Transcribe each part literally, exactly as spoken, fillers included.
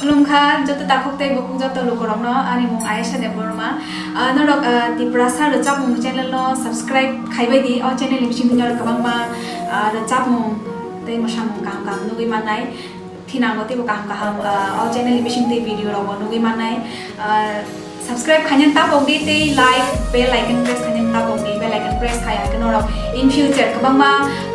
Khulumkha joto takhuk tei bukhuk joto lukurokno, ani mung Ayesha Debbarma. Ah, norok, ah, Tiprasa rwchapmung channel no subscribe khaibai di. O channel ni bisingtwi norok kwbangma, ah, rwchapmung tei mwsamung kaham kaham nugwi mannai. Thinango teibo kaham kaham, ah, o channel ni bisingtwi video rokbo nugwi mannai. Ah, subscribe khainani tapok di tei like, bell icon press khainani tapok di, bell icon press khai hwnkhe norok in future kwbangma,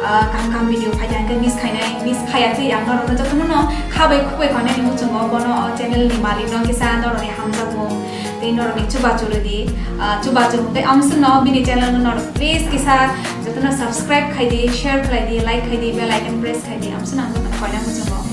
ah, kaham kaham video phai hwnkhe miss khainai, miss khaiya twi ang norokno jotono no khabai khukbai khainani muchungo bono o channel ni malik no kisa norokni hamjakmung tei norokni chubachu rwdi, ah, chubachu tei amswkno bini channel no norok please kisa jotono subscribe khai di, share khlai di, like khai di, bell icon press khai di, amswkno ang jotono koina muchungo.